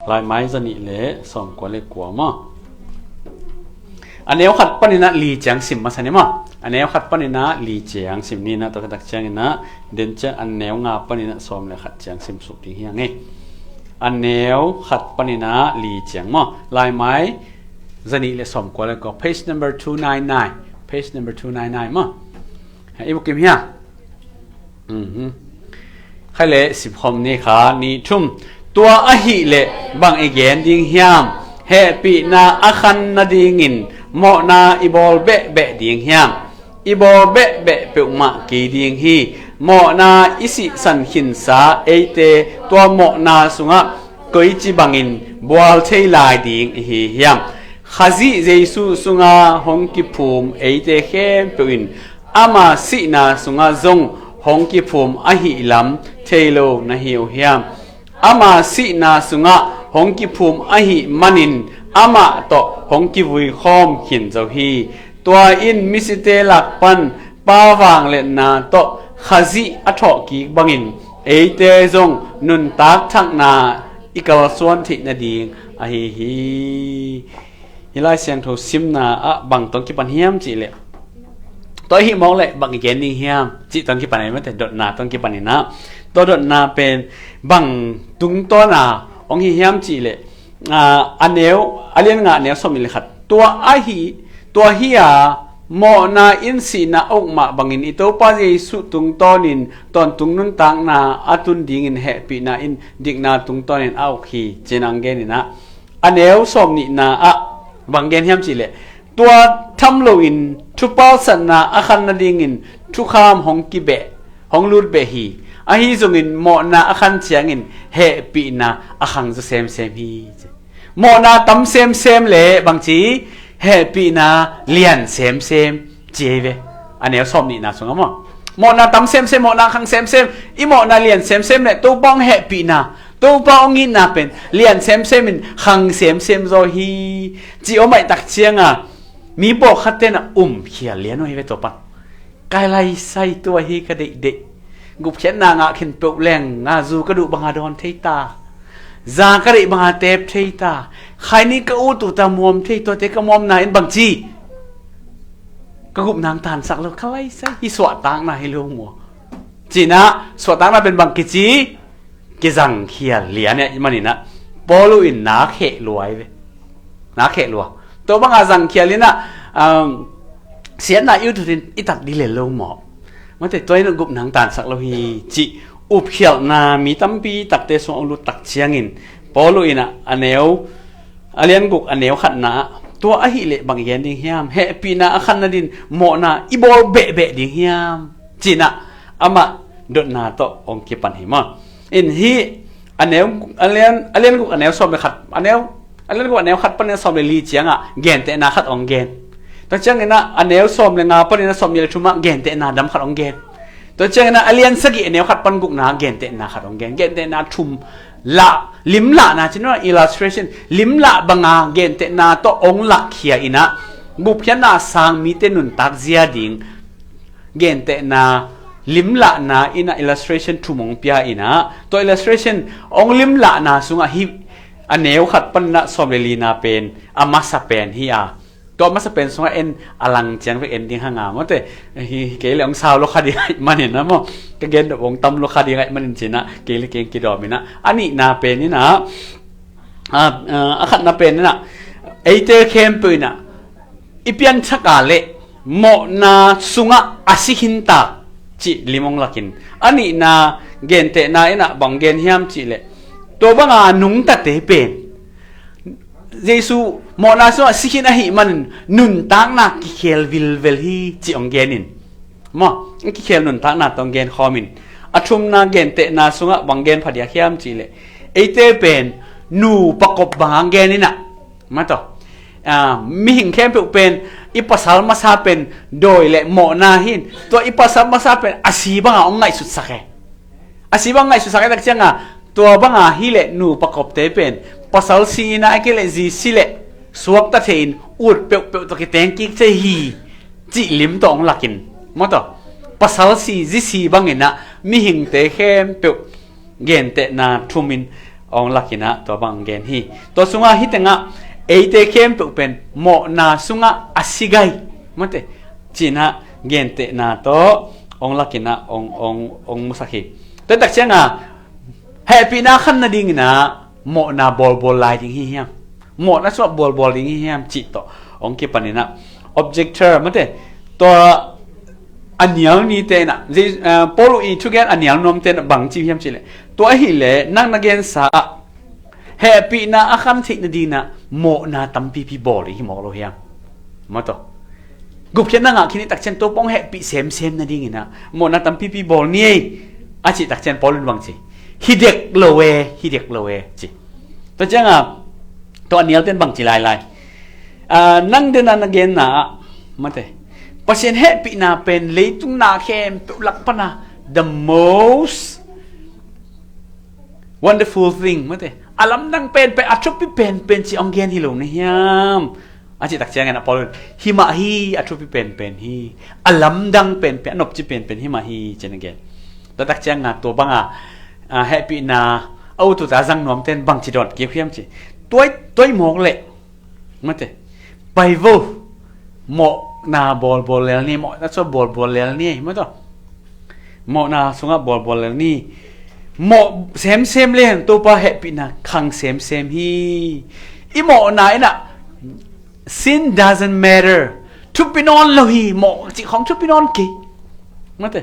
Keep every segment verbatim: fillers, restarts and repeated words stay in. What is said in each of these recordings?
Laimai zanih le sawmkua le kua maw? A neu khat paninah li ciang sim masa ni maw? A neu khat paninah li ciang sim ni nah, tua khatak cianginah den ciang a neu nga paninah sawm le khat ciang sim suk ding hi hang e. A neu khat paninah li ciang maw? Laimai zanih le sawmkua le kua, page number two nine nine. Page number two nine nine maw? I bukim hia? Khai le simkhawm ni kha, ni thum. Tua ahih leh bang i gen ding hiam? Hehpihna a khan nadingin mawhna i bawl behbeh ding hiam? I bawl behbeh peuhmah kei ding hi. Mawhna i sihsan khinsa eite tua mawhna sungah koici bangin bual thei lai ding i hi hiam? Khazih Jesuh sungah hong kiphum eite khempeuh in ama sihna sungah zong hong kiphum ahih lam thei lo na hi uh hiam? Ama sihna sungah hong kiphum ahih manin amah tawh hong kivui khawm khin zo hi. Tua in misite lak pan Pa vangliatna tawh Khazih a thawhkik bangin eite zong nuntak thakna i kalsuan theih nading ahi hi. Hih Lai Siangtho simna ah bang tawh kipan hiam cihleh, tua ahih mawk leh bang i gen ding hiam cih tawh kipan ahi mate, dotna tawh kipan inah, tua dotna pen bang tungtawna hong hi hiam cihleh, a, a neu, a lian nga, a neu sawm nih le khat. Tua ahi, tua hi a, mawhna in sihna a uk mah bangin i Topa Jesuh tungtawnin tawntung nuntakna a tun dingin hehpihna in dikna tungtawnin a uk hi, ci-in ang gen inah, a neu sawm nihna ah bang gen hiam cihleh, tua tham loin thupalsatna a khan nadingin thukham hong kibeh, hong lut beh hi. Ahi zongin mawhna a khan ciangin hehpihna a khang zaw semsem hi. Mawhna tam semsem le bangci, hehpihna lian semsem ci hi ve. A neu sawm nihna sungah maw? Mawhna tam semsem, mawhna khang semsem, i mawhna lian semsem le Topa hong hehpihna, Topa hong itna pen lian semsem in khang semsem zaw hi. Ci om ahih tak cianga mi pawlkhat tenah umkhial lian uh hi ve tua pan. Ka lai sai tua hi ka deihdeih. Gupkhiatna ngah khin peuh leng a zu ka duh banga dawn thei ta. Za ka deih banga teep thei ta. Khaini ka ut uh ta muam thei, tuate ka muamna in bangci, ka gupna hong tansak lo, ka lai sai hi, suahtakna hi lo maw? Cinah suahtakna pen bang kici, kizangkhial lian ahih maninah Paul uh in na kheh lua hi ve. Na kheh lua. Tua banga zangkhial inah, um, siatna i ut uh in i tat dih lel lo maw? Mate, tua in gupna hong tansak lo hi cih upkhialhna mi tampi takte sungah hong lut tak ciangin Paul uh inah a neu, a lian guk a neu khatna ah, tua ahih leh bang i gen ding hiam? Hehpihna a khan nadin mawhna i bawl behbeh ding hiam? Cinah amah dotna tawh hong kipan hi maw? In hih a neu, a lian, a lian guk a neu sawm le khat, a neu, a lian guk a neu khat panin sawm le li ciangah gentehna khat hong gen. Tua cianginah a neu sawm le nga panin a sawm nih le thumah gentehna dam khat hong gen. Tua cianginah a lian sagih a neu khat pan gukna gentehna khat hong gen. Gentehna thum lah, limlahna ci-in, illustration, limlah banga gentehna tawh hong lahkhia inah gupkhiatna sang mite nuntak zia ding gentehna, limlahna inah illustration thum hong pia inah, tua illustration hong limlahna sungah hih a neu khat paninah sawm le lina pen a masa pen hi a, tua a masa pen sungah en a lang ciang vek en ding hanga mawte, hi kei le hong sau lua kha ding ahih manin a maw, ka gen dop hong tam lua kha ding ahih manin cinah kei le kei kidawm inah, a nihna pen inah, a, a khatna pen inah eite khempeuh inah i pianthak a leh mawhna sungah a si khinta cih lim hong lakin, a nihna gentehna inah bang gen hiam cihleh, tua banga nungtate pen Jesuh mawhna sungah si khin ahih manin nuntakna kikhel vilvel hi cih hong genin, maw, kikhel nuntakna tawh hong gen khawmin, a thumna gentehna sungah bang gen phadiak hiam cihleh, eite pen nupa kop banga hong gen inah, maw taw, a, mihing khempeuh pen i pasal masa pen dawi le mawhna hi-in, tua i pasal masa pen a si banga hong ngaihsutsak e. A si bang ngaihsutsak e tak cianga, tua banga hileh nupa kopte pen pasal si inah a kei leh zi si leh suakta thei-in ut peuhpeuh tawh kiteng kik thei hi cih lim tawh hong lakin, maw taw, pasal si zi si banginah mihingte khempeuh gentehna thumin ong lakinah tua bang gen hi. Tua sungah hih tengah eite khempeuh pen mawhna sungah a si gai, mate, cinah gentehna tawh ong lakinah ong, ong, ong musak hi. Tua takcianga hehpihna a khan nadinginah mawhna bawlbawl lai ding hi hiam? Mawhna sungah bawlbawl ding hi hiam cih tawh ong kipaninah objector, mate, tua a nial nite inah, Paul uh i thugen a nial nuamte inah bang ci hiam cihleh, tua ahileh nang na gensa ah hehpihna a khan theih nadinah mawhna tampipi bawl i hi mawk lo hiam? Mataw, gupkhiatna ngah khin i takcian tua pawng hehpih semsem nadinginah mawhna tampipi bawl ni ei, a cih takcian Paul in bang ci? Hi dek lo e, hi dek lo e ci. Tua cianga tua a nialten bang ci lailai? Nang dena na genna ah, mate, Pasian hehpihna pen leitung na khempeuh lak pana the most wonderful thing, mate, a lamdang penpen, a thupi penpen ci ong gen hi lo na hiam? A cih takciangin a Paul in, hi mah hi, a thupi penpen hi, a lamdang penpen, a nopci penpen hi mah hi, cin a gen. Tua takcianga tua banga hehpihna a utute a zang nuamten bang ci dawn kik hiam ci? Tuai, tuai mawk leh, mate, pai vo. Mawhna bawlbawl lel ni, mawhna sungah bawlbawl lel ni, mataw. Mawhna sungah bawlbawl lel ni. Mawh semsem len Topa hehpihna khang semsem hi. I mawhna inah sin doesn't matter. Thupi nawn lo hi, mawh cih khawng thupi nawn kei. Mate,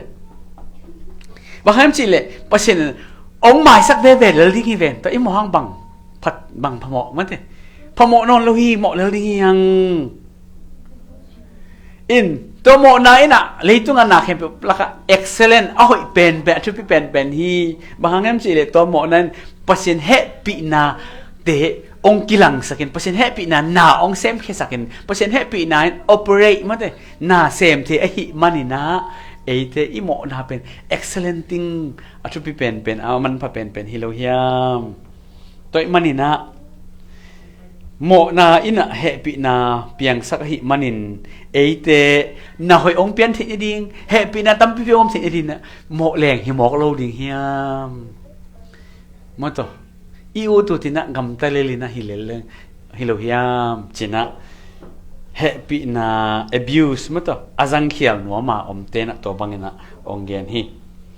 bang hiam cihleh Pasian in ong maisak veve lel ding hi ven. Tua i mawh hang bang phat, bang phamawh, mate, phamawh nawn lo hi, mawh lel ding hi hang. In tua mawhna inah leitunga na khempeuh lakah excellent, a hoih penpen, a thupi penpen hi. Bang hang hiam cihleh tua mawhna in Pasian hehpihna te ong kilangsakin, Pasian hehpihna na ong semkhiasakin, Pasian hehpihna in operate, mate, na sem thei ahih maninah eite i mawhna pen excellent thing, a thupi penpen, a manpha penpen hi lo hiam? Tua ahih maninah mawhna inah hehpihna piangsak ahih manin eite na hoih ong pian theih nading, hehpihna tampipi ong om theih nadinginah mawh leng hi mawk lo ding hiam? Mataw, i utute inah gamta lel inah hi lel leng hi lo hiam cinah hehpihna abuse, mataw, a zangkhial nuama omte inah tua banginah ong gen hi.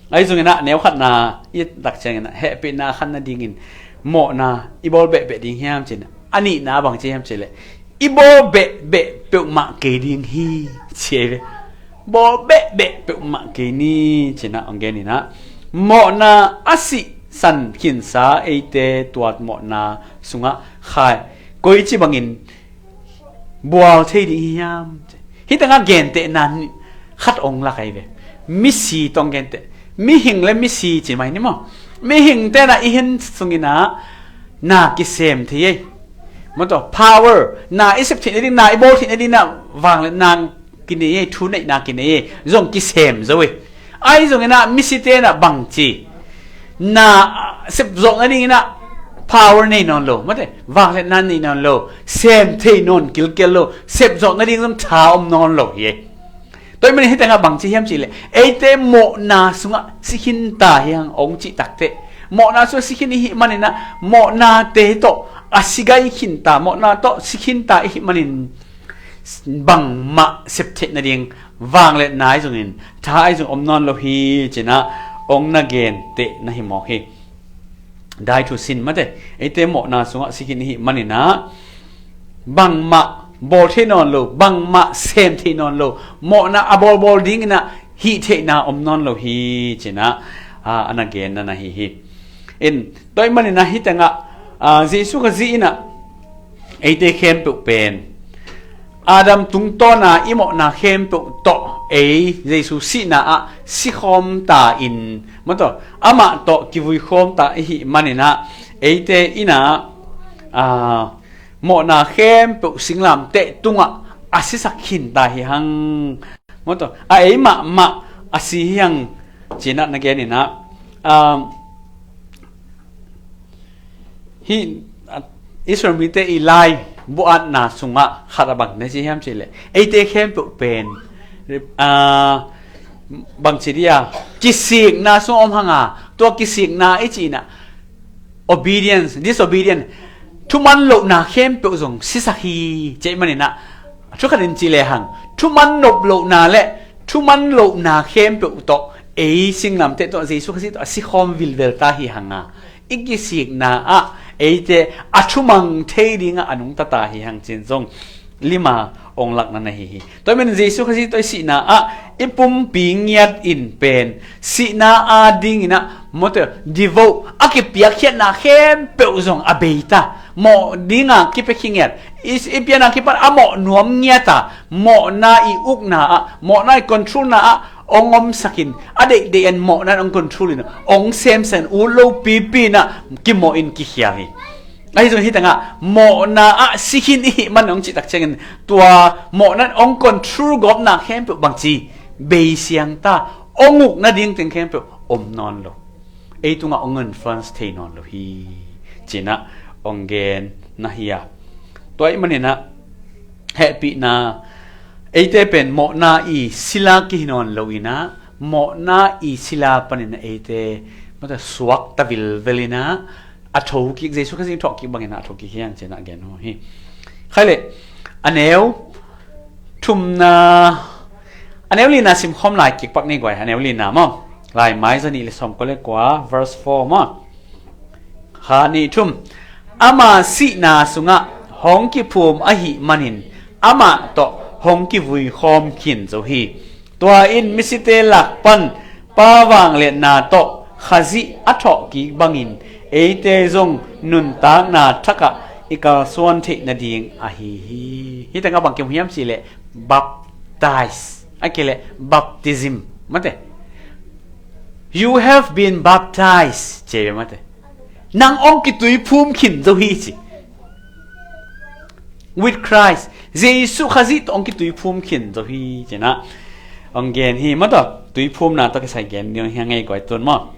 Ahi zonginah neu khatna i takcianginah hehpihna a khan nadingin mawhna i bawl behbeh ding hiam cinah, a nihna bang ci hiam cihleh, i bawl behbeh peuhmah kei ding hi ci ei ve. Bawl behbeh peuhmah kei ni cinah ong geninah mawhna a sihsan khinsa eite tua mawhna sungah khai koici bangin bual thei ding hi hiam? Hih tengah gentehna khat ong lak ahi ve. Misi tawh ong genteh. Mihing le misi ci mai ni maw? Mihing tenah i hin sunginah na kisem thei ei. Mataw, power, na i sep theih nading, na i bawl theih nadinginah vangliatna kinei ei, thuneihna kinei ei, zong kisem zo ei. Ahi zonginah misi tenah bang ci? Na sepzawk nadinginah power nei nawn lo, mate, vangliatna nei nawn lo, sem thei nawn kilkel lo, sepzawk nading zong tha om nawn lo hi ei. Tua ahih manin hih tengah bang ci hiam cihleh, eite mawhna sungah si khinta hi hang ong cih takteh, mawhna sungah si khin i hih maninah mawhnate tawh a si gai khinta, mawhna tawh si khinta i hih manin bangmah sep theih nading vangliatna ahi zongin, tha ahi zong om nawn lo hi cinah ong na genteh na hi mawk hi. Die to sin, mate, eite mawhna sungah si khin i hih maninah bangmah bawl thei nawn lo, bangmah sem thei nawn lo, mawhna a bawlbawl dinginah hih theihna om nawn lo hi cinah a na genna na hi hi. In tua ahih maninah hih tengah Jesu Khazih inah eite khempeuh pen Adam tungtawna i mawhna khempeuh tawh ei Jesu sihna ah sikhawm ta in, mataw, amah tawh kivui khawm ta i hih maninah eite inah mawhna khempeuh singlamteh tungah a sisak khinta hi hang. Mataw, a ei mahmah a si hi hang cinah na geninah hih Israel mite i lai buatna sungah khat a bang na ci hiam cihleh, eite khempeuh pen bang ci dia, kisikna sung om hanga, tua kisikna i cinah Obedience, disobedience, thuman lohna khempeuh zong sisak hi. Cih maninah, thu khatin ci lehang, thuman nop lohna le thuman lohna khempeuh tawh, ei singlamteh tawh, Jesu Khazih tawh a sikhawm vilvel ta hi hanga, i kisikna ah eite a thumang thei dingah a nungta ta hi hang cin zong lima ong lakna na hi hi. Tua hi manin Jesu Khazih tawh i sihna ah i pumpi ngiat in pen sihna a dinginah mawte devote, a kipiakkhiatna khempeuh zong a beita, mawh dinga kipia khingiat, i, i piana kipan a mawh nuam ngiata, mawhna i ukna ah, mawhna i controlna ah ong omsakin, a deihdeih en mawhna in ong control in, ong semsakin, ut lo pipi inah kimawh in kikhial hi. Ahi zong hi tangah mawhna ah si khin i hih man ong cihtak ciangin, tua mawhna in ong control gawpna khempeuh bangci bei siang ta, ong uk nading teng khempeuh om nawn lo. Ei tungah ong influence thei nawn lo hi, cinah ong gen na hi a. Tua ih maninah hehpihna, eite pen mawhna i sila kihi nawn lo inah, mawhna i sila paninah eite mawte suakta vilvel inah, a thokik, Jesu Khazih thawhkik banginah a thokik hiang cinah gen uh hi. Khaile, a neu thumna, a neu lina simkhawm lai kik pak ni guai, a neu lina maw. Lai mai zanih le sawmkua le kua, verse four maw. Kha nih thum. Ama sihna sungah hong kiphum ahih manin amah tawh hong kivui khawm khin zo hi. Tua in misite lak pan Pa vangliatna tawh Khazih a thawhkik bangin eite zong nuntakna thakah i kalsuan theih nading ahi hi. Hi tangah bang kimu hiam cihleh baptize, a kihleh baptism mate. You have been baptized, ci mate. Nang ong kituiphum khin zo hi ci. With Christ, Jesu Khazih tawh ong kituiphum khin zo hi cinah ong gen hi. Mataw, tuiphumna tawh kisai gen ding hi a ngei guai tun maw.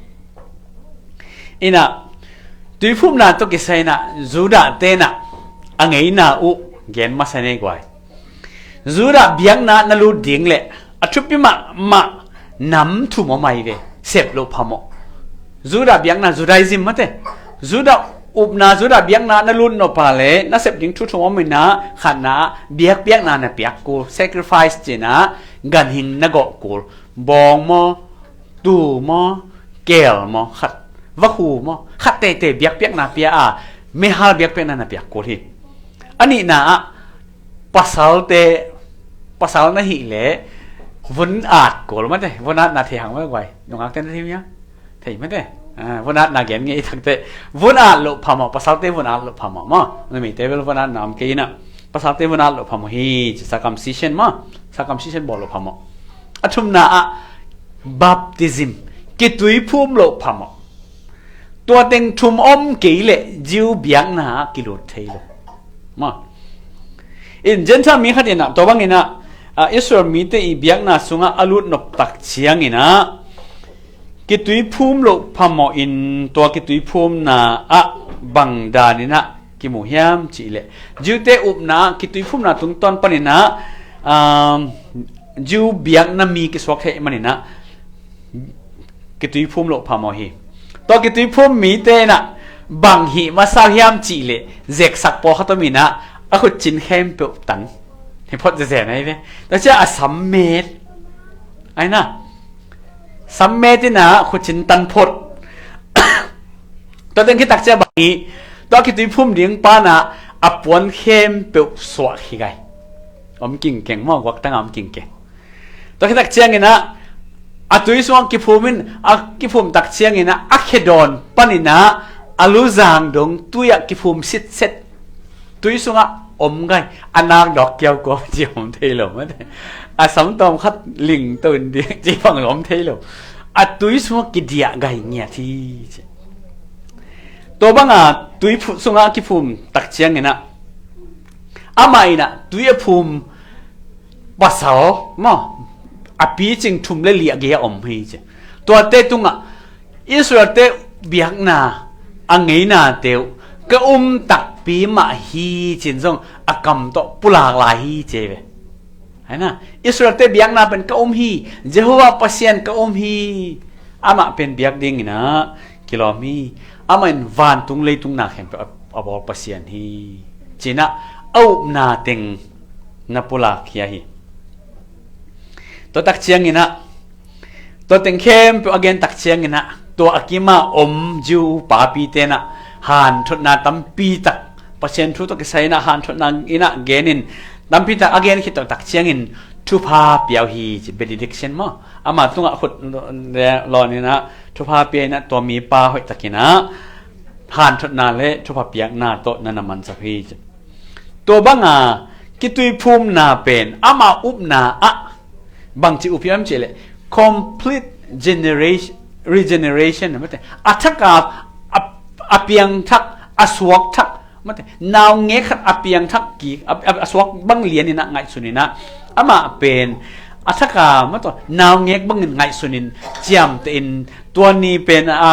Inah tuiphumna tawh kisai inah Judah tenah a ngeina uh gen masa nei guai. Judah biakna na lut ding le a thupi mahmah nam thum om ahi ve. Sep loh phamawh. Judah biakna, Judaism mate. Judah upna, Judah biakna na lut nop a le na sep ding thu thum om inah, khatna ah biakpiakna na piak kul, sacrifice cinah ganhing na gawh kul. Bawng maw, tuu maw, keel maw, khat, vakhu maw, khat teitei biakpiakna pia a, meihal biakpiakna na piak kul hi. A nihna ah pasalte, pasal na hih leh vun at kul mate. Vun atna thei hang mate guai, nungakte na thei mia? Thei mate. Ah, vun atna gen ngei i takte, vun at loh phamawh, pasalte vun at loh phamawh maw. Numite bel vun atna om kei inah, pasalte vun at loh phamawh hi ci. Circumcision maw, circumcision bawl loh phamawh. A thumna ah baptism, kituiphum loh phamawh. Tua teng thum om kei leh Jew biakna ah kilut thei lo maw. In Gentile mi khat inah tua banginah, ah, Israel mite i biakna sungah a lut nop tak cianginah kituiphum loh phamawh in, tua kituiphumna ah bang daninah kimu hiam cihleh, Jew te upna ah kituiphumna tungtawn paninah, um, Jew biakna mi kisuak theih maninah kituiphum loh phamawh hi. Tua kituiphum mite inah bang hih masa uh hiam cihleh, zeksak pawlkhat om inah a khutcin khempeuh tan. Hi phot zezen ahi ve. Tua ciah a sammet. Aina sammet inah khutcin tan phot. Tua teng khit tak ciah bang hi. Tua kituiphum ding panah a puan khempeuh suah hi gai. Om kingkeng maw, guaktangah om kingkeng. Tua khit tak cianginah a tui sungah kiphum in, a kiphum tak cianginah a khedawn paninah a luzang dong tui ah kiphum sitset. Tui sungah om gai, a nak dawk kiaukuau ci om thei lo mate. A samtawm khat ling to in ding ci bang lo om thei lo. A tui sungah kidiah gai ngiat hi ci. Tua banga tui phu-, sungah kiphum tak cianginah amah inah tui a phum pasal maw, a picing thum le li a gei a om hi ci. Tuate tungah Israel te biakna a ngeina teuh ka um takpi mah hi cin zong a kam tawh pulak lai hi ci ve. Aina Israel te biakna pen ka um hi, Jehovah Pasian ka um hi. Amah pen biak dinginah kilawm hi. Amah in vantung leitung na khempeuh a, a bawl Pasian hi. Cinah a upna teng na pulak hi ahi. Tua tak cianginah, tua teng khempeuh a gen tak cianginah, tua a kima om Jew papi tenah hanthotna tampi tak, Pasian thu tawh kisai inah hanthotna inah genin, tampi tak a gen khit tua tak ciangin thupha piau hi ci, benediction maw. Ama tungah khut lawninah thupha pia inah tua mipa hoih takinah hanthotna le thupha piakna tawh na na mansak hi ci. Tua banga kituiphumna pen ama upna ah bangci up hiam cihleh complete generation, regeneration, mate, a thaka a, a piangthak, a suakthak, mate, naungek khat a piangthak kik, a, a, a suak bang lianinah ngaihsuninah amah pen a thaka, mate, naungek bangin ngaihsunin ciamtehin tua ni pen a,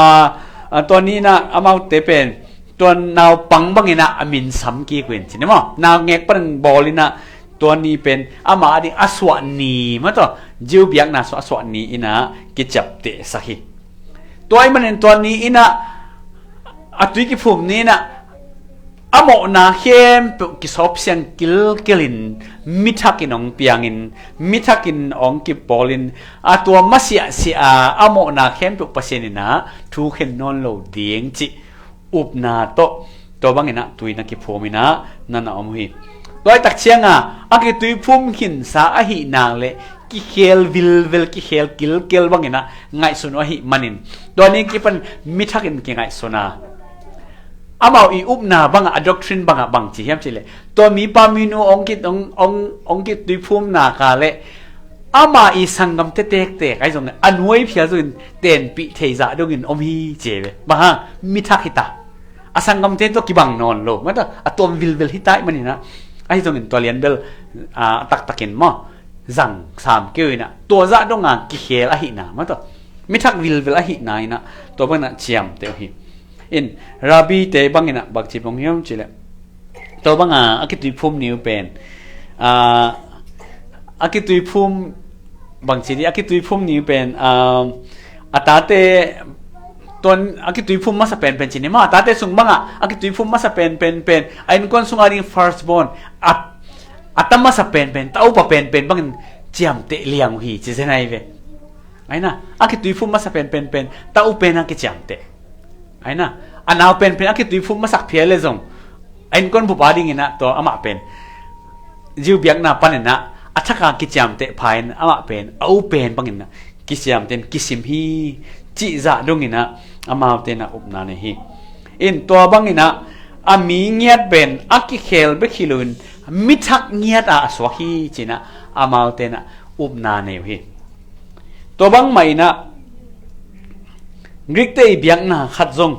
a, tua ni inah amaute pen tua naupang banginah a min sam kik uh in cini maw. Naungek pan bawlinah tua ni pen amah ading a suah ni mataw, Jew biakna sung a suah ni inah kiciaptehsak hi. Tua ahih manin tua ni inah a tui kiphum ni inah a mawhna khempeuh kisawpsiang kilkelin mithakin hong piangin, mithakin hong kipawlin, a tua masiahsiah a a mawhna khempeuh Pasian inah thukhen nawn lo ding cih upna tawh tua banginah tui na kiphum inah na na om uh hi. Tua ahih tak cianga a kituiphum khinsa ahih nak le kikhel vilvel, kikhel kilkel banginah ngaihsun uh ahih manin tua ni kipan mithakin kingaihsun a, amau i upna bangah, a doctrine bangah bangci hiam cihleh, tua mipa minu hong ki, hong, hong, hong kituiphum nak leh ama i sanggamte tektek ahi zong a nuai phial zongin tenpih thei zah dongin om hi ci ve. Bang hang? Mithak hita. A sanggamte tawh kibang nawn lo mataw, a tuam vilvel hita ahih maninah, ahi zongin tua lian bel a taktakin maw, zang sam keu inah tua zah donga kikhel ahihna mataw, mithak vilvel ahihna inah tua banginah ciamteh uh hi. In, Rabbi te banginah bangci bang hiam cihleh, tua banga a kituiphum ni uh pen, a, a kituiphum bangci di, a kituiphum ni uh pen, a, a tate tuan a kituiphum masa penpen cini maw, a tate sung bangah a kituiphum masa penpen pen a innkuan sunga ding first born, a, a ta masa penpen, ta upa penpen bangin ciamteh liang uh hi ci zen ahi ve. Aina, a kituiphum masa penpen pen ta u pen a kiciamteh. Aina, a nau penpen a kituiphum masak phial le zong a innkuan bup a dinginah tua amah pen Jew biakna paninah a thaka kiciamteh pha in amah pen a u pen banginah kiciamteh in kisim hi cih zah donginah amaute inah upna nei hi. In, tua banginah a mi ngiat pen a kikhel bek hi loin mithak ngiat ah a suak hi cinah amaute inah upna nei uh hi. Tua bangmah inah Greek te i biakna khat zong,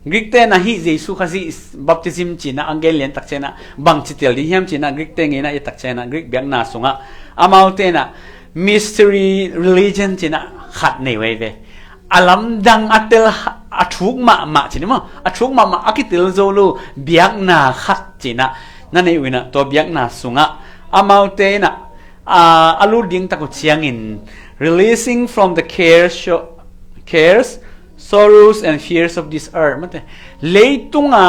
Greek te na hih Jesu Khazih baptism cinah a gen lian tak cianah bangci tel ding hiam cinah, Greek te ngeina i tak cianah Greek biakna sungah amaute inah mystery religion cinah khat nei uh ahi ve. A lamdang, a tel, a thuk mahmah cini maw, a thuk mahmah, a kitel zo lo biakna khat cinah na nei uh inah tua biakna sungah amaute inah a, a lut ding tak uh ciangin, releasing from the cares, cares, sorrows and fears of this earth. Mate, leitunga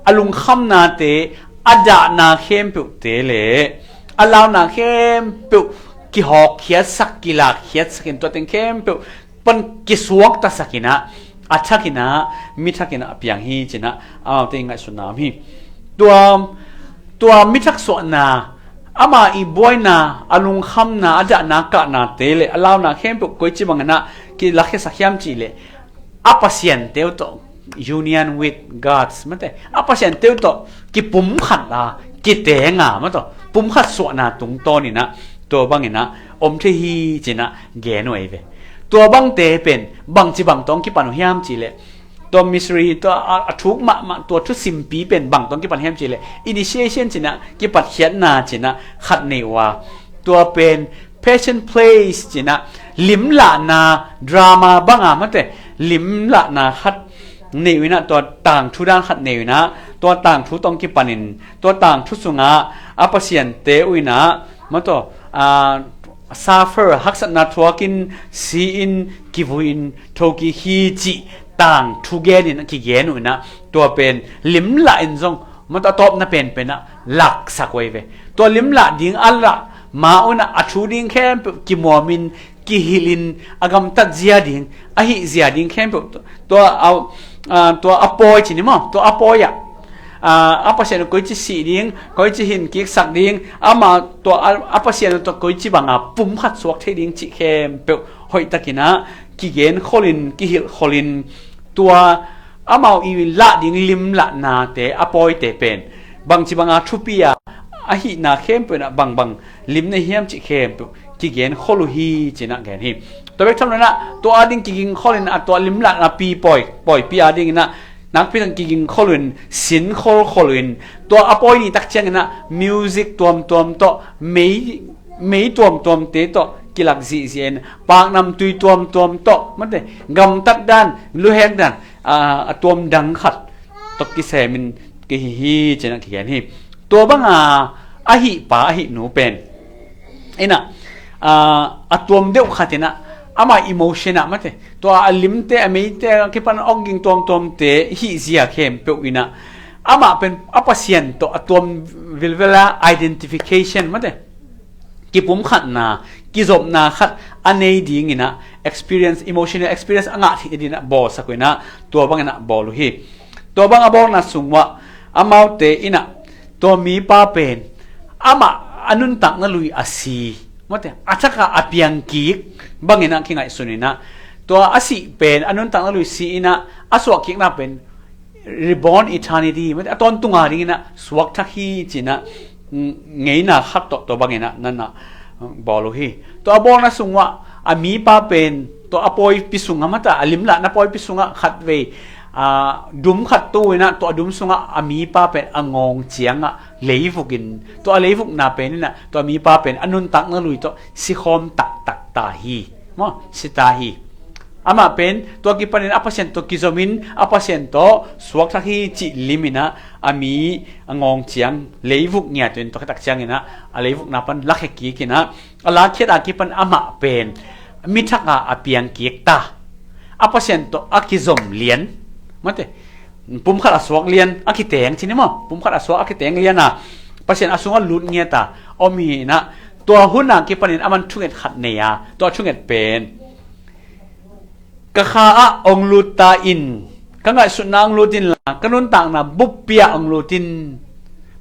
a lungkhamnate, a dahna khempeuhte le a launa khempeuh kihawkkhiatsak, kilakkhiatsakin tua teng khempeuh pan kisuaktasakinah, a thakinah, mithakinah a piang hi cinah amaute i ngaihsutna om hi. Tua, tua mithak suahna, ama i buaina, a lungkhamna, a dahna kahnate le a launa khempeuh koici banginah kilakkhiatsak hiam cihleh, a pasiante uh tawh, union with gods, mate, a pasiante uh tawh kipumkhat a, kiteng a, mataw, pumkhat suahna tungtawninah tua banginah om thei hi cinah gen uh ahi ve. Tua bangte pen bangci bang tawh hong kipan uh hiam cihleh, tua mystery, tua a, a thuk mahmah, tua thusimpi pen bang tawh hong kipan hiam cihleh, initiation cinah, kipatkhiatna cinah khat nei uh a, tua pen Passion Plays cinah limlahna drama banga, mate, limlahna khat nei uh inah, tua tangthu dan khat nei uh inah, tua tangthu tawh hong kipanin tua tangthu sungah a pasiante uh inah, mataw, a, suffer, haksatna thuakin, si-in, kivui-in, thokik hi cih tangthu genin a kigen uh inah, tua pen limlah in zong, mawtaw a tawpna penpenah laksak uh ahi ve. Tua limlah ding a lah ma unah a thu ding khempeuh kimuamin, kihilhin, a gamtat zia ding, a hih zia ding khempeuh tua a, a, tua a pawi ci ni maw, tua a pawi ah, a, a Pasian uh koici sih ding, koici hin kiksak ding, amah tua a, a Pasian uh tua koici banga pumkhat suak thei ding cih khempeuh hoihtakinah kigen kholin, kihilh kholin, tua amau i lah ding limlahnate, a pawite pen bangci banga thupi a, a hihna khempeuh inah bangbang lim nei hiam cih khempeuh kigen khol uh hi cinah gen hi. Tua bek tham loinah tua a ding kiging kholin a tua limlahna pi pawi, pawipi a dinginah nakpi tak kiging kholin, sin kholkholin, tua a pawi ni tak cianginah music tuamtuam tawh, mei, mei tuamtuamte tawh kilak zihziah in, paknamtui tuamtuam tawh, mate, gamtat dan, luhek dan, a, a tuam dang khat tawh kisemin kihi hi cinah kigen hi. Tua banga a hih pa a hih nu pen inah, a, a tuam deuh khat inah ama emotion ah, mate, tua a limte, a meite a kipan awkging tuamtuamte hih zia khempeuh inah amah pen a Pasian tawh a tuam vilvela identification, mate, kipumkhatna, kizopna khat a nei dinginah experience, emotional experience a ngah theih dinah bawlsak uh inah tua banginah bawl uh hi. Tua bang a bawlna sung uah amaute inah tua mipa pen amah a nuntakna lui a si, mate, a thaka a piangkik banginah kingaihsun inah tua a sih pen a nuntakna lui si inah a suahkikna pen reborn eternity, mate, a tawntunga dinginah suakthak hi cinah, mm, ngeina khat tawh tua banginah nanah, mm, bawl uh hi. Tua a bawlna sung uah a mipa pen tua a pawipi sungah, mate, a limlahna pawipi sungah khatvei, a, dum khat tu inah tua a dum sungah a mipa pen a ngawng ciangah leivukin, tua a leivukna pen inah tua a mipa pen a nuntakna lui tawh sikhawm taktak ta hi, maw, si ta hi. Amah pen tua kipanin a Pasian tawh kizomin a Pasian tawh suakthak hi cih liminah a mi a ngawng ciang leivuk ngiat uh in tua khitak cianginah a leivukna pan lakhia kikinah a lakhiat a kipan amah pen mithaka a piangkik ta, a Pasian tawh a kizom lian, mate, pumkhat a suak lian a kiteng ci ni maw, pumkhat a suak a kiteng lian a Pasian a sungah lut ngiat a om hi inah tua hun a kipanin aman thunget khat nei a, tua thunget pen ka kha ah hong lut ta in, ka ngaihsutna hong lut inla ka nuntakna buppi ah hong lut in,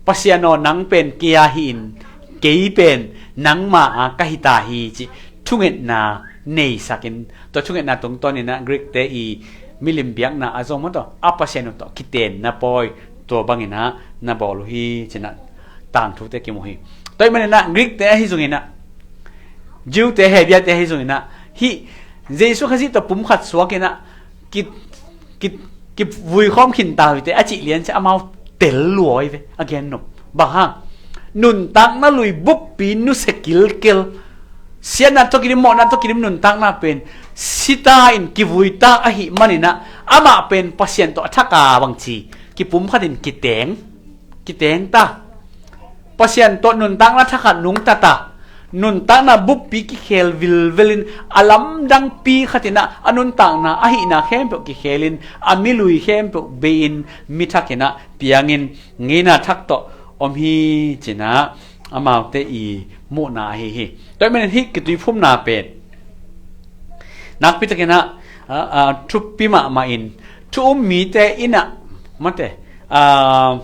Pasian aw nang pen kei a hi in, kei pen nangma a ka hi ta hi cih thungetna neisakin, tua thungetna tungtawninah Greek te i milim biakna a zong maw, tua a Pasian uh tawh kitenna pawi tua banginah na bawl uh hi cinah tangthute kimu hi. Tua ih maninah Greek te ahi zonginah, Jew te, Hebrew te ahi zonginah hih Jesu Khazih tawh pumkhat suakinah ki, ki, kivui khawm khinta uh hite a cih lian ciah amau tel lua uh hi ve, a gen nop. Bang hang? Nuntakna lui buppi nusia kilkel, siatna tawh kidim, mawhna tawh kidim nuntakna pen sita in kivuita ahih maninah amah pen Pasian tawh a thaka bangci kipumkhat in kiteng, kiteng ta. Pasian tawh nuntakna thakhat nungta ta. Nuntakna buppi kikhel vilvelin a lamdangpi khatinah a nuntakna a hihna khempeuh kikhelin a milui khempeuh bei-in mithakinah piangin ngeina thak tawh om hi cinah amaute i muhna ahi hi. Tua ih manin hih kituiphumna pen nakpitakinah, a, a, thupi mahmah in thu um mite inah, mate, a,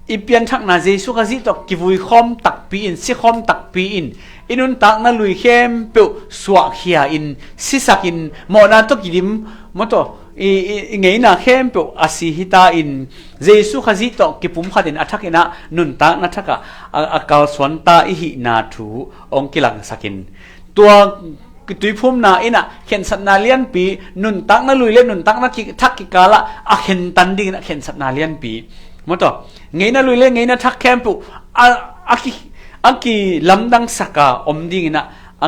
i pianthakna Jesu Khazih tawh kivui khawm takpi in, si khawm takpi in, i nuntakna lui khempeuh suahkhia in, sisakin, mawhna tawh kidim, maw, tua i, i, i ngeina khempeuh a si hita in, Jesu Khazih tawh kipumkhatin a thakinah nuntakna thakah a, a kalsuanta i hihna thu hong kilangsakin, tua kituiphumna inah khensatna lianpi, nuntakna lui le nuntakna ki, thak kikalah a khentan dinginah khensatna lianpi, maw, tua ngeina lui le ngeina thak khempeuh a, a ki, a kilamdangsaka om dinginah a,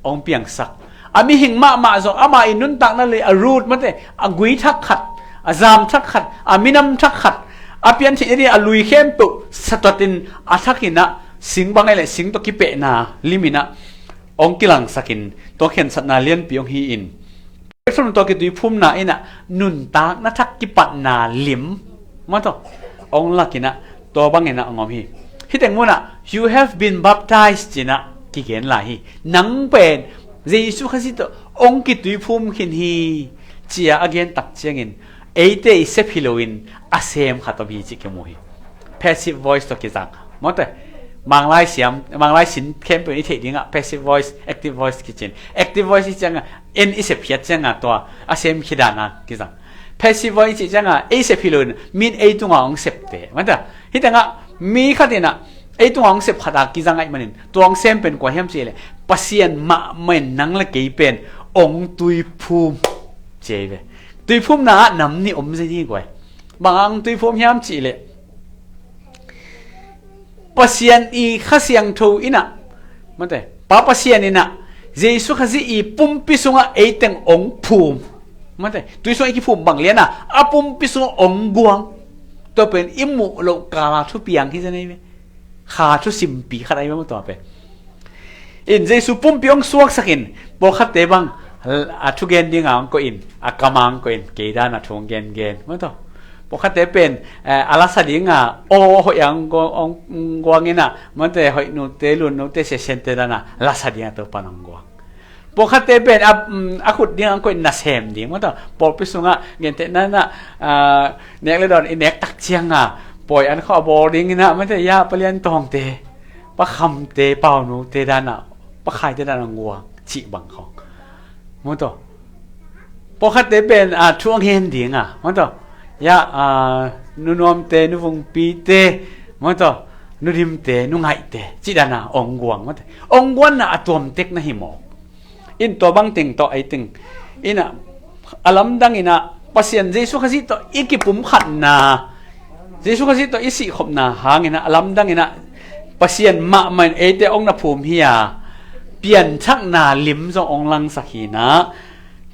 hong piangsak. A mihing mahmah zong ama i nuntakna lui a root, mate, a gui thak khat, a zam thak khat, a minam thak khat, a piantheihna ding a lui khempeuh satuatin a thakinah sing bang ahi le sing tawh kipehna liminah hong kilangsakin, tua khensatna lianpi hong hi in, Tua kituiphumna in ah nuntakna thak kipatna lim, maw taw, ong lak in ah, tua bang in ah ong om hi. Hih teng mun ah, "You have been baptized," ci-in ah kigen lai hi. Nang pen Jesu Khazih tawh ong kituiphum khin hi, ci-a a gen tak ciangin, eite i sep hi loin a sem khat om hi cih kimu hi. Passive voice tawh kizang, maw taw. Manglai siam, Manglai sin khempeuh in i theih ding ah passive voice, active voice kici in. Active voice i cih ciang ah, en i sep khiat ciang ah tua a sem khit dan ah kizang. Passive voice i cih ciang ah, ei sep hi loin mi'n ei tungah ong septe, maw taw. Hih teng ah mi khat in ah ei tungah ong sep khat ah kizang ahih manin, tua ong sem pen kua hiam cih leh, Pasian mahmah in nang le kei pen ong tuiphum, ci hi ve. Tuiphumna ah nam nih om zen hi guai. Bang hang tuiphum hiam cih leh, Pasian i Kha Siangtho in ah, maw taw, Pa Pasian in ah Jesu Khazih i pumpi sungah ei teng ong phum, maw taw, tui sungah i kiphum bang lian ah, a pumpi sungah ong guang. Tua pen i muh loh kal a thupiang hi zen hi ve. Kha thusimpi khat ahi ve, maw taw, tua pen. In Jesu pumpi ong suaksak in, pawlkhatte bang a thugen ding ah ong koih in, a kam ah ong koih in, kei dan ah thu ong gengen, maw taw. Pawlkhatte pen, eh, a lasa ding ah, aw hoih ah ong guang, ong guang in ah, maw taw, hoih note, lun note, sesente dan ah lasa ding ah Topa'n ong guang. Pawlkhatte pen a, um, a khut ding ah ong koih in, nasem ding, maw taw. Pawlpi sungah gentehna in ah, ah, nek le dawn i nek tak ciang ah, pawi an khawh a bawl ding in ah, maw taw, ya, Pa Lian Tawngte, Pa Khamte, Paunute dan ah, Pa Khaite dan ah ong guang, cih bang khawng, maw taw. Pawlkhatte pen, ah, thu a ngen ding ah, maw taw, ya, ah, Nu Nuamte, Nu Vungpite, maw taw, Nu Dimte, Nu Ngaihte, cih dan ah ong guang, maw taw. Ong guanna a tuamtek na hi mawk. In tua bang teng tawh ei teng in ah, a lamdang in ah Pasian Jesu Khazih tawh i kipumkhatna, Jesu Khazih tawh i sihkhopna hang in ah, a lamdang in ah Pasian mahmah in eite ong na phum hi a, pianthakna lim zong ong langsak hi in ah,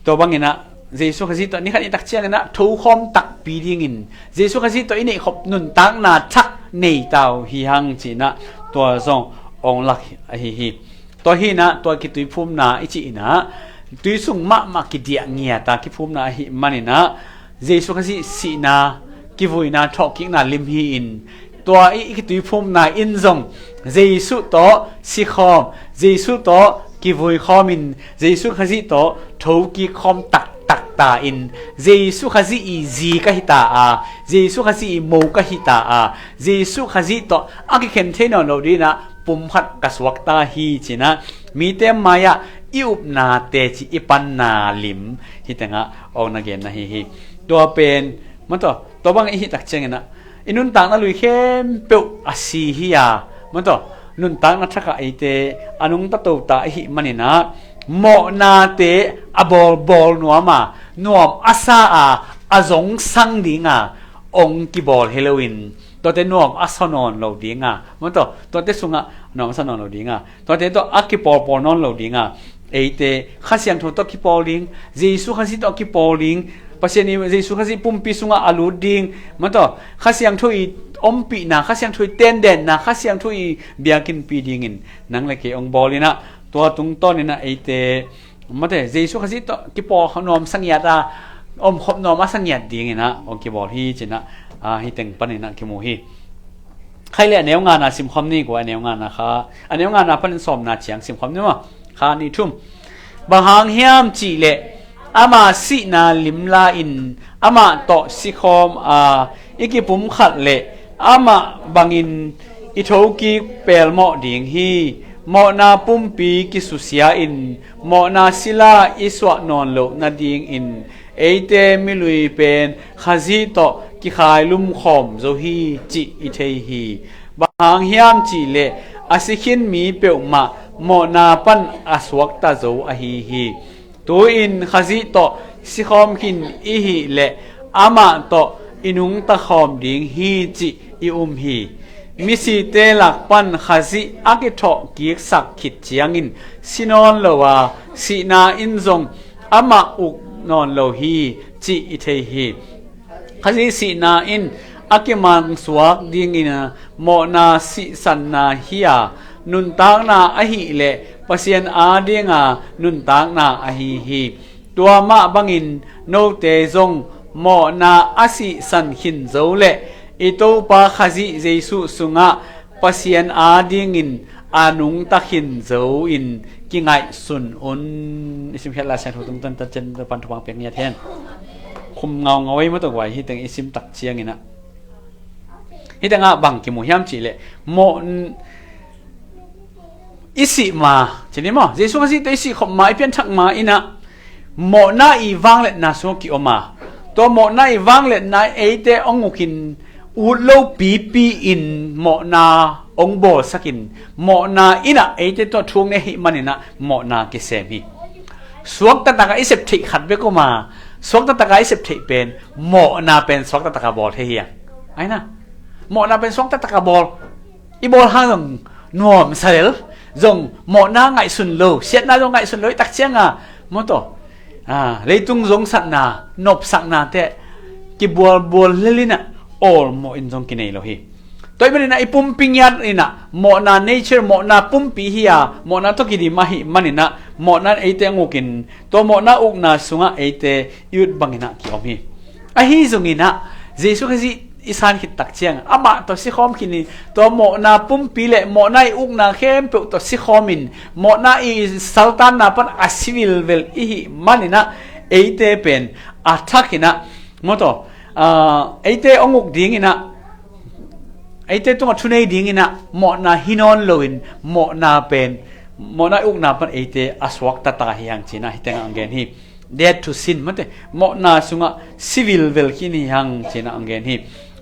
tua bang in ah Jesu Khazih tawh ni khat ni tak ciang in ah thokhawm takpi dingin, Jesu Khazih tawh i neihkhop nuntakna thak nei ta uh hi hang, ci-in ah tua zong ong lak ahi hi. Tua hi in ah, tua kituiphumna i cih in ah, tui sung mahmah kidiah ngiat a kiphumna ahih man in ah, Jesu Khazih sihna, kivuina, thawhkikna lim hi-in, tua i, i kituiphumna in zong Jesu tawh sikhawm, Jesu tawh kivuikhawm in, Jesu Khazih tawh thokik khawm taktak ta in, Jesu Khazih i zi ka hi ta a, Jesu Khazih i mo ka hi ta a, Jesu Khazih tawh a kikhen thei nawn lo dingin ah pumkhat ka suak ta hi, ci-in ah mite mai-ah i upna teci, i panna lim hih tengah ong na genna hi hi. Tua pen, maw taw, tua bang i hih tak ciangin ah i nuntakna lui khempeuh a si hi a, maw taw, nuntakna thakah eite a nungta to ta ahih man in ah, mawhnate a bawlbawl nuam a, nuam a sa a, a zongsang ding a ong kibawl hi loin, tuate nuam a sa nawn lo ding a, maw taw, tuate sungah nuam a sa nawn lo ding a, tuate tawh a kipawlpawl nawn lo ding a, eite Kha Siangtho tawh kipawl ding, Jesu Khazih tawh kipawl ding, Pasian i Jesu Khazih pumpi sungah a lut ding, maw taw, Kha Siangtho i ompihna, Kha Siangtho i tendenna, Kha Siangtho i biakinnpi dingin nang le kei ong bawl in ah, tua tungtawn in ah eite, maw taw, Jesu Khazih tawh kipawl nuam sa ngiat a, omkhop nuam a sa ngiat dingin ah ong kibawl hi, ci-in ah, ah, hih teng panin ah kimu hi. Khai le a neu ngana simkhawm ni, kua a neu ngana kha, a neu ngana panin sawmna ciang simkhawm ni maw. Kha, nih, thum. Bang hang hiam cih leh, ama sihna lim la-in amah tawh sikhawm a, i kipumkhat leh amah bangin i thokik pelmawh ding hi. Mawhna pumpi kisusia in, mawhna sila i suah nawn loh nadingin eite milui pen Khazih tawh kikhailumkhawm zo hi, cih i thei hi. Bang hang hiam cih leh, a si khin mi peuhmah mawhna pan a suakta zo ahi hi. Tu-in Khazih tawh sikhawm khin i hih leh amah tawh i nungta khawm ding hi, cih i um hi. Misite lak pan Khazih a kithawhkiksak khit ciangin si nawn lo a, sihna in zong amah uk nawn lo hi, cih i thei hi. Khazih sihna in a kimangsuak dingin mawhna sihsanna hi a, nuntakna ahih leh Pasian adinga nuntakna ahi hi. Tua mah bangin note zong mawhna a sihsan khin zo leh i Topa Khazih Jesuh sungah Pasian adingin a nungta khin zo-in kingaihsun un. I simkhiat Lai Siangtho tungtawn tacian pan thupha piak ngiat hen. Khum ngaungau ei maw tawh guai hi teng i sim tak cianginah. Hi tengah bang kimu hiam cihleh mawh i sih ma, ci ni maw? Jesuh Khazih tawh i sih khop ma, i pianthak ma inah mawhna i vangliatna sungah ki-om a, tua mawhna i vangliatna eite hong ukin ut lo pipi in mawhna hong bawlsakin mawhna inah eite tawh thu hong nei ahih maninah mawhna kisem hi. Suakta takah i sep theih khat bek om a, suakta takah i sep theih pen mawhna pen suakta takah bawl thei hi a. Aina, mawhna pen suakta takah bawl. I bawl hang zong nuamsa lel, zong mawhna ngaihsun lo, siatna zong ngaihsun lo i tak cianga maw tawh, leitung zongsatna, nopsakna teh kibualbual lel inah awlmawh in zong kinei lo hi. Tua ahih maninah i pumpi ngiat inah mawhna nature, mawhna pumpi hi a, mawhna tawh kidim ahih maninah mawhna in eite hong ukin tua mawhna ukna sungah eite i ut banginah ki-om hi. Ahi zonginah Jesuh Khazih i san khit tak ciang amah tawh sikhawm khin hi. Tua mawhna pumpi le mawhna i ukna khempeuh tawh sikhawmin mawhna i saltanna pan a si vilvel i hih maninah eite pen a thakinah maw tawh, eite hong uk dinginah, eite tungah thunei dinginah mawhna hi nawn loin mawhna pen, mawhna i ukna pan eite a suakta ta hi hang cinah hi tengah ang gen hi. Dead to sin, mate, mawhna sungah si vilvel khin hi hang cinah ang gen hi.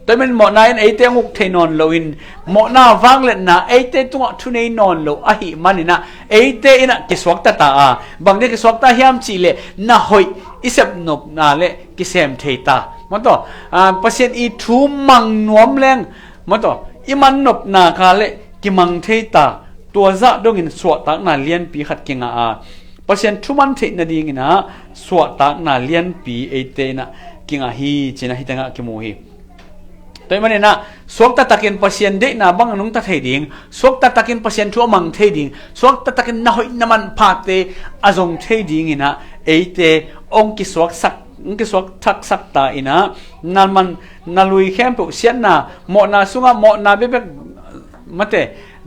Tua ahih manin mawhna in eite hong uk thei nawn loin mawhna vangliatna eite tungah thunei nawn lo ahih maninah eite inah kisuakta ta a, bang dia kisuakta hiam cihleh na hoih i sepnopna le kisem thei ta maw tawh, Pasian i thu mang nuam leng maw tawh i mannopna ka le kimang thei ta. Tua zah dongin suahtakna lianpi khat kingah a, Pasian thuman theih nadinginah suahtakna lianpi eite inah kingah hi cinah hi tengah kimu hi. Tua ahih maninah suakta takin Pasian deihna bang a nungta thei ding, suakta takin Pasian thu a mang thei ding, suakta takin na hoih na manphate a zong thei dinginah eite hong kisuaksak, hong kisuakthaksak ta inah na man na lui khempeuh siatna, mawhna sungah mawhna bekbek, mate,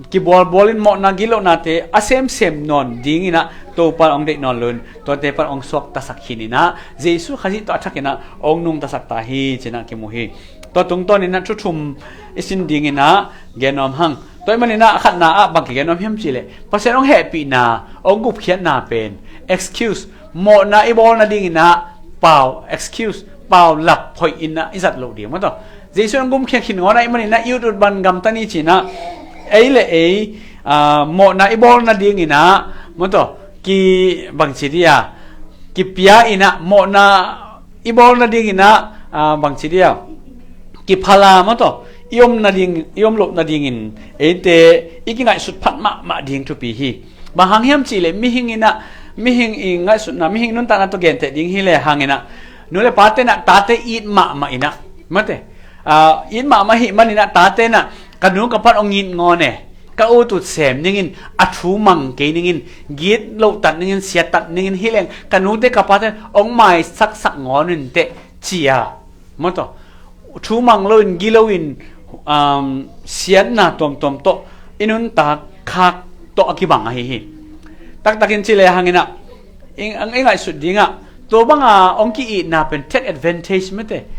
kibualbualin mawhna gitlohnate a semsem nawn dinginah Topa hong deih nawn loin tuate pan hong suaktasak khin inah Jesuh Khazih tawh a thakinah hong nungtasak ta hi cinah kimu hi. Tua tungtawninah thu thum i sin dinginah gen nuam hang. Tua ahih maninah a khatna ah bang kigen nuam hiam cihleh Pasian hong hehpihna, hong gupkhiatna pen excuse, mawhna i bawl nadinginah pau, excuse, pau lap hoih inah i zat loh ding maw tawh. Jesuh in hong gumkhiat khin ngawn ahih maninah i ut ut ban gamta ni cinah ei le ei mawhna i bawl nadinginah maw tawh, ki bangci dia, kipia inah mawhna i bawl nadinginah bangci dia, kiphal a maw tawh i om nading, i om loh nadingin eite i kingaihsut phat mahmah ding thupi hi. Bang hang hiam cihleh mihing inah, mihing i ngaihsutna, mihing nuntakna tawh genteh ding hi le hanginah nu le pate inah tate it mahmah inah, mate, it mahmah ahih maninah tate inah ka nu ka pan hong it ngawn e, ka ut ut sem ningin, a thu mang kei ningin, gitlohtat ningin, siattat ningin, hileng ka nute ka pate hong maisaksak ngawn un teh cia maw tawh, thu mang loin, gilo in, siatna tuamtuam tawh i nuntak khak tawh a kibang ahi hi. Taktakin ci le hanginah i, i ngaihsut dingah tua banga hong ki-itna pen take advantage mate,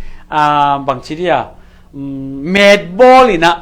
bangci dia, metbawl inah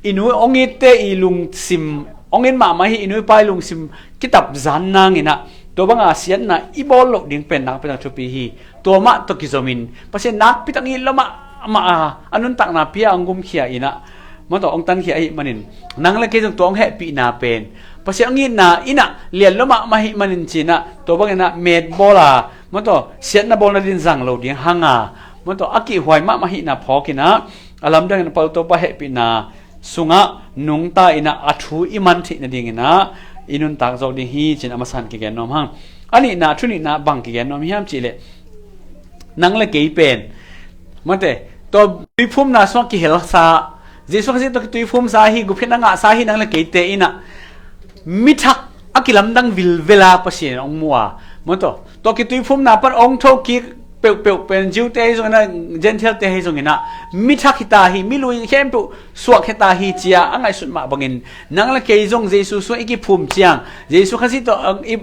i nu hong itte i lungsim, hong it mahmah hi i nu i pa i lungsim kitapzan nanginah tua banga siatna i bawl loh ding pen nakpi tak thupi hi. Tua mah tawh kizomin Pasian nakpi tak it lo mahmah a, a nuntakna pia hong gumkhia inah maw tawh hong tankhia ahih manin nang le kei zong tua hong hehpihna pen Pasian hong itna inah lian lo mahmah ahih manin cinah tua banginah metbawl a maw tawh siatna bawl nadin zang lo ding hanga maw tawh a kihhuai mahmah ahihna phawkinah a lamdangin a paltopa hehpihna sungah nungta inah a thu i man theih nadinginah i nuntak zawk ding hi cin a masa in kigen nuam hang. A nihna, thu nihna bang kigen nuam hiam cihleh nang le kei pen mate, tua tuiphumna sungah kihelsa, Jesuh Khazih tawh kituiphumsa hi, gupkhiatna ngahsa hi nang le keite inah mithak a kilamdang vilvela Pasian in hong mu a, Maw taw, tua kituiphumna pan ong tho kik peuhpeuh pen Jew te ahi zongin ah, Gentile te ahi zongin ah, mi thak hi ta hi, mi lui khempeuh suak hi ta hi ci-a a ngaihsut mah bangin, nang le kei zong Jesu sungah i kiphum ciang, Jesu Khazih tawh, ah, i,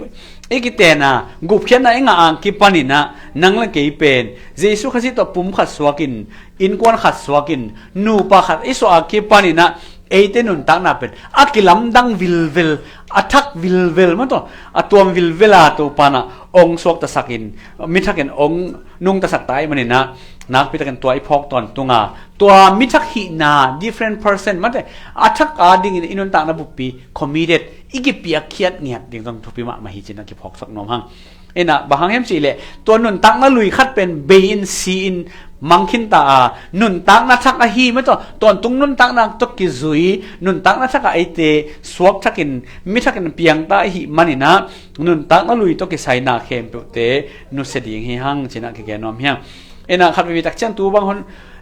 i kiten a, gupkhiatna i ngah a kipanin ah, nang le kei pen Jesu Khazih tawh pum khat suakin, innkuan khat suakin, nupa khat i suah a kipanin ah, eite nuntakna pen a kilamdang vilvel, a thak vilvel, maw taw, a tuam vilvel a, Topa in ah ong suaktasakin, mi thakin ong nungtasak ta ahih manin ah, nakpitakin tua i phawk tawntung a, tua mi thak hihna, different person, maw taw, a thak a dingin i nuntakna buppi, committed, i kipiakkhiat ngiat ding zong thupi mahmah hi ci-in ah kiphawksak nuam hang. In ah, bang hang hiam cih leh, tua nuntakna lui khat pen bei-in, si-in, mang khin ta a, nuntakna thak ahi, maw taw, tawntung nuntakna tawh kizui, nuntakna thak ah eite suak thakin, mi thakin piang ta ahih manin ah, nuntakna lui tawh kisai na khempeuhte nusia ding hi hang ci-in ah kigen nuam hi hang. In ah, khat veve tak ciang tu bang hun,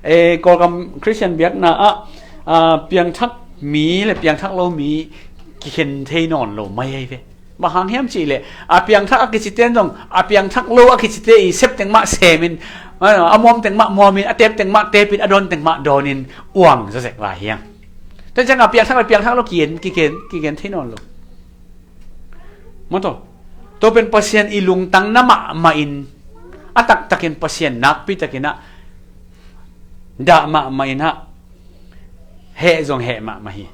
eh, Kawlgam Khristian biakna ah, ah, piangthak mi le piangthak lo mi kikhen thei nawn lo mai ahi ve. Bang hang hiam cih leh, a piangthak a kicite in zong, a piangthak lo a kicite i sep teng mah semin, a muam teng mah muamin, a tep teng mah tepin, a dawn teng mah dawnin uang zawzek lai hi hang. Tua ciang a piangthak le piangthak lo kigen, kigen, kigen thei nawn lo. Maw taw, tua pen Pasian i lungtang na mahmah in, a taktakin Pasian nakpitakin ah, dah mahmah in ah, heh zong heh mahmah hi.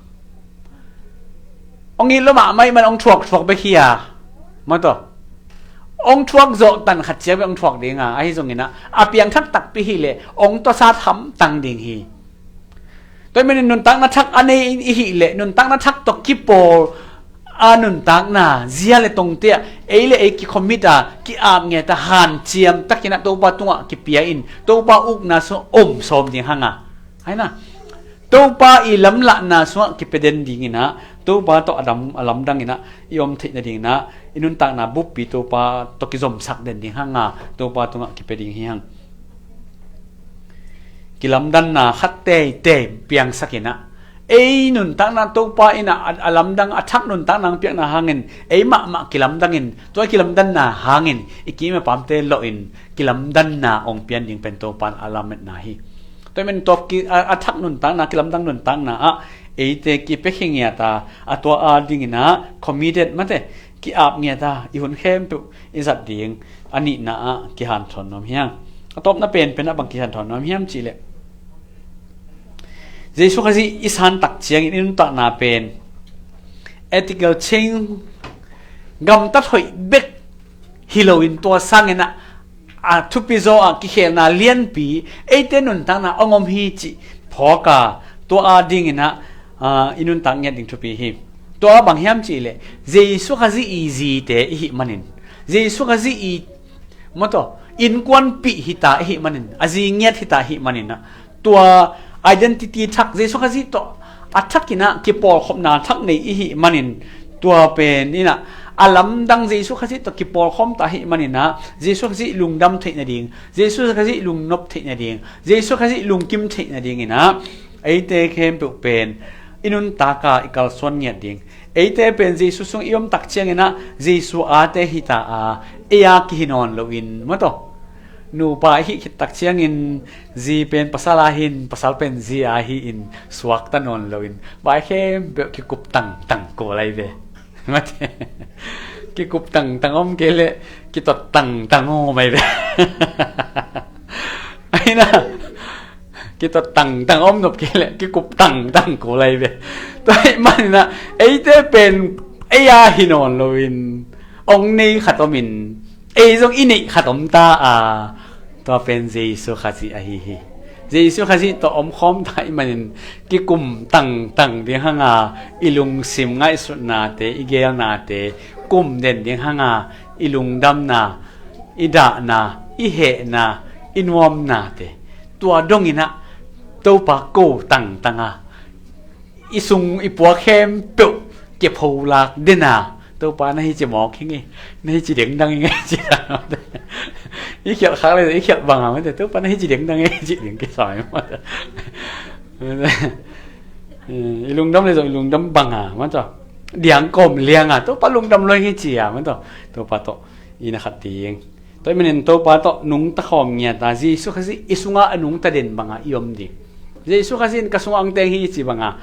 Ong it lo mahmah ahih man ong thuak thuak bek hi a, maw taw, ong thuak zawh tan khat ciang bek ong thuak ding a, ahi zongin ah, a piangthak takpi hi leh ong tuasa hamtang ding hi. Tua ahih manin nuntakna thak a nei i hih leh, nuntakna thak tawh kipawl a nuntakna, zia le tongte ah, ei le ei kikhawmit a, ki-ap ngiat a, hanciam takin ah Topa tungah kipia in, Topa ukna sungah om sawm ding hang a. Hai na, Topa i lamlahna sungah kipia den dingin ah, Topa tawh a dam, a lamdang in ah, i om theih nadingin ah, i nuntakna buppi Topa tawh kizomsak den ding hang a, Topa tungah kipia ding hi hang. Kilamdanna khat teitei piangsak in ah, ei nuntakna Topa in ah, a, a lamdang, a thak nuntakna hong piakna hangin, ei mahmah kilamdang in, tua kilamdanna hangin, i kim i pamte lawh in, kilamdanna hong pian ding pen Topa in a lametna hi. Tua ahih manin tua ki, a, a thak nuntakna, kilamdang nuntakna ah, eite kipia khin ngiat a, a tua a dingin ah, committed, maw taw, ki-ap ngiat a, i hun khempeuh i zat ding, a nihna ah kihanthawn nuam hi hang. A tawpna penpen ah bang kihanthawn nuam hiam cih leh, Jesu Khazih i san tak ciangin i nuntakna pen ethical change, gamtat hoih bek hi loin, tua sangin ah, a thupi zaw ah kikhelna lianpi, eite nuntakna hong om hi cih phawk a, tua a dingin ah, a, i nuntak ngiat ding thupi hi. Tua bang hiam cih leh, Jesu Khazih i zite i hih manin, Jesu Khazih i, maw taw, innkuanpih hi ta i hih manin, a zi ngiat hi ta i hih manin ah, tua identity thak, Jesu Khazih tawh a thakin ah kipawlkhopna thak nei i hih manin, tua pen in ah, a lamdang Jesu Khazih tawh kipawlkhawm ta i hih manin ah, Jesu Khazih lungdam theih nading, Jesu Khazih lungnop theih nading, Jesu Khazih lungkim theih nadingin ah, eite khempeuh pen i nuntak a i kalsuan ngiat ding. Eite pen Jesu sung i om tak ciangin ah, Jesu ate hi ta a, ei a kihi nawn loin, maw taw, nupa i hih khit tak ciangin, zi pen pasal a hi in, pasal pen zi a hi in, suakta nawn loin, vai khempeuh kikup tangtang kul lai ve. Maw taw, kikup tangtang om kei leh, kitot tangtang om mai ve. Ahi na, kitot tangtang om nop kei leh, kikup tangtang kul lai ve. Tua ahih manin ah, eite pen ei a hi nawn loin, hong nei khat om in, ei zong i neih khat om ta a, tua pen Jesu Khazih ahi hi. Jesu Khazih tawh omkhawm ta i hih manin, kikum tangtang ding hang a, i lungsim ngaihsutnate, i geelnate kum den ding hang a, i lungdamna, i dahna, i hehna, i nuamnate, tua dongin ah Topa ko tangtang a, i sung i puak khempeuh kepholak den a, Topa na hi ci mawk hi ngei, na hi ci dengdang hi ngei ci. I khialh khak le i khialh bang a, mate, Topa na hi ci dengdang hi ngei ci ding kisai, mate. I lungdam le zong i lungdam bang a, mate, diang kawm liang a, Topa lungdam lua hi ngei ci a, mate, Topa tawh I na khat ding. Tua ahih manin Topa tawh nungta khawm ngiat a, Jesu Khazih i sungah a nungta den banga i om ding. Jesu Khazih in ka sungah hong teng hi i ci banga,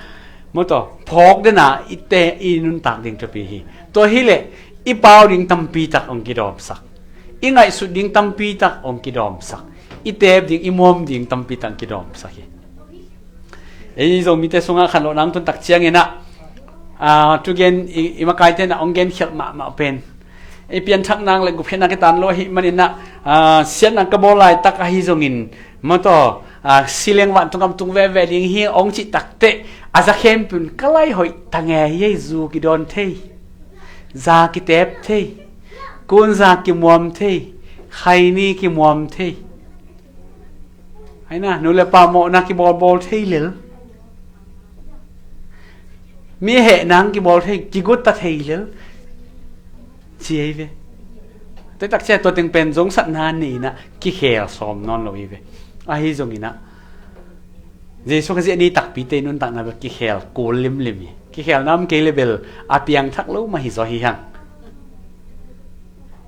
maw taw, phawk den a i te, i nuntak ding thupi hi. Tua hileh i pau ding tampi tak hong kidawmsak, i ngaihsut ding tampi tak hong kidawmsak, i teep ding, i muam ding tampi tak hong kidawmsak hi. Ei Zomite sungah khanlawhna hong tun tak ciangin ah, aa, thugen i, i makaite in ah hong genkhialh mahmah pen, i pianthakna le gupkhiatna kitan lo ahih manin ah, aa, siatna ka bawl laitak ahi zongin, maw taw, aa, si leng vantung gam tung veve ding hi hong cih takteh, a za khempeuh in ka lai hoih ta nge hi ei. Zu kidawn thei, za kiteep thei, kunza kimuam thei, khaini kimuam thei. Aina, nu le pa mawhna kibawlbawl thei lel. Mi hehna kibawl thei, kigutta thei lel. Ci ei ve. Tua tak ciang tua teng pen zongsatna nei in ah kikhel sawm nawn lo ei ve. Ahi zongin ah, Jesu Khazih a nei takpite i nuntakna bek kikhel kul limlim hi. Kikhelna om kei le bel a piangthak lo mah hi zaw hi hang.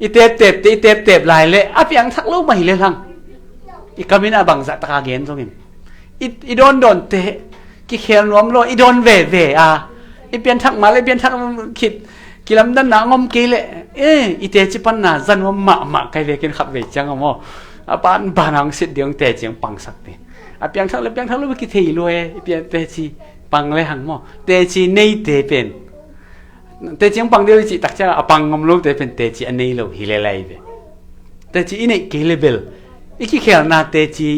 I teepteepte i teepteep lai leh a piangthak lo mah hi lel hang. I kam in a bangzah taka gen zongin, i, i dawndawnte kikhel nuam lo, i dawn veve a, i pianthak mah le i pianthak khit kilamdanna hong om kei leh, eh, i teci panna za nuam mahmah kai ve ken khat vei ciang a maw. A banbana hong sit ding hong teci hong pangsak ding. A piangthak le piangthak lo kithei lua e, i pian teci pang le hang maw. Teci neite pen, teci hong pang deuh i cih tak ciang a pang ngam lote pen teci a nei lo hi lel ei ve. Teci i neih kei le bel, i kikhelna teci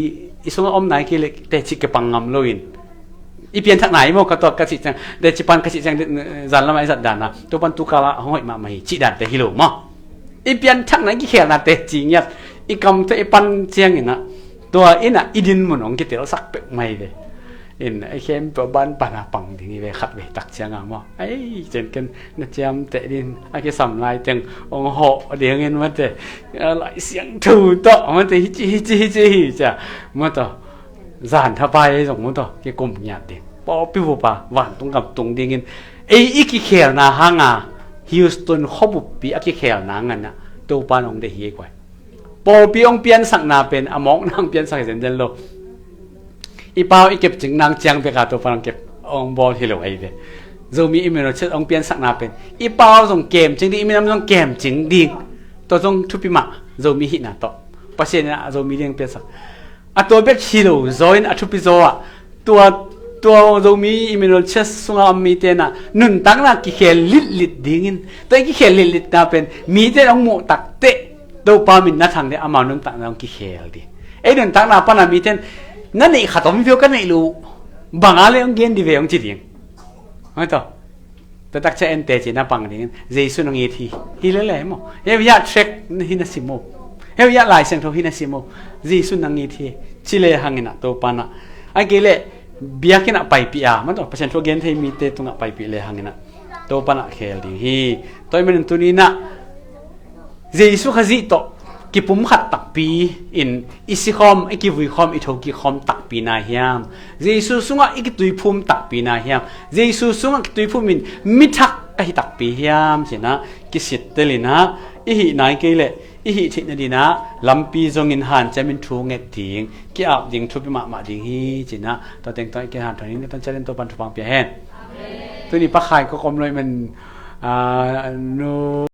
i sungah om nai kei le teci kipang ngam loin, i pianthakna i maw, ka tuak ka cih ciang, teci pan ka cih ciang, zan lamah i zat dan a, tua pan tu kal ah hong hoih mahmah hi cih dante hi lo maw. I pianthakna, i kikhelna teci ngiat i kam tawh i pan ciangin ah, tua in ah i dinmun hong kitelsak peuhmah hi ve. In, a khempeuh a banbana pang ding hi ve khat vei tak ciang a maw. Ei, cian ken na ciamteh ding, a kisam lai teng hong hawh dingin mate, a, Lai Siangtho tawh mate, hici, hici, hici hi cia, maw taw. Zan thapai ei zong maw taw, kikum ngiat ding. Pawlpi bup a vantung gam tung dingin ei i kikhelna hanga, Houston khuabuppi a kikhelna ngan ah Topa in hong deih hi ei kuai. Pawlpi hong piansakna pen a mawkna hong piansak hi zenzen lo. I pau i kepcing nang ciang bek a Topa in hong kep, hong bawl hi lo ei ve. Zomi Immanuel Church hong piansakna pen i pau zong kemcing ding, i minam zong kemcing ding. Tua zong thupi mah, Zomi hihna tawh. Pasian in ah Zomi ding hong piansak. A tua bek hi lo zaw in a thupi zaw ah, tua, tua Zomi Immanuel Church sunga om mite in ah nuntakna kikhel litlit dingin, tua i kikhel litlitna pen mite in hong muh takteh Topa min na thang ding, amau nuntakna hong kikhel ding. Ei nuntakna pana mite in na neih khat om hi ve aw, ka neih loh banga le hong gen dih ve hong ci ding. Hoi taw. Tua tak ciang en teci na pang dingin Jesu in hong it hi. Hi lele maw. Heuhiah tract hi na sim uh. Heuhiah Lai Siangtho hi na sim uh. Jesu in hong it hi. Ci le hangin ah Topa in ah, ahih kei leh biakinn ah paipih a, maw taw, Pasian thu a gen thei mite tungah paipih le hangin ah Topa in ah khel ding hi. Tua ahih manin tuni in ah Jesu Khazih tawh kipumkhat takpi in i sikhawm, i kivuikhawm, i thokikhawm takpi na hiam? Jesu sungah i kituiphum takpi na hiam? Jesu sungah kituiphum in mithak ka hi takpi hiam? Ci-in ah kisittel in ah, i hih nai kei leh i hih theih nadingin ah lampi zongin hanciamin thu nget ding, ki-ap ding thupi mahmah ding hi. Ci-in ah tua teng tawh i kihanthawn in, ka tawh ciat in Topa in thupha pia hen. Tuni pakhai kawk om lo ahih man, ah, nu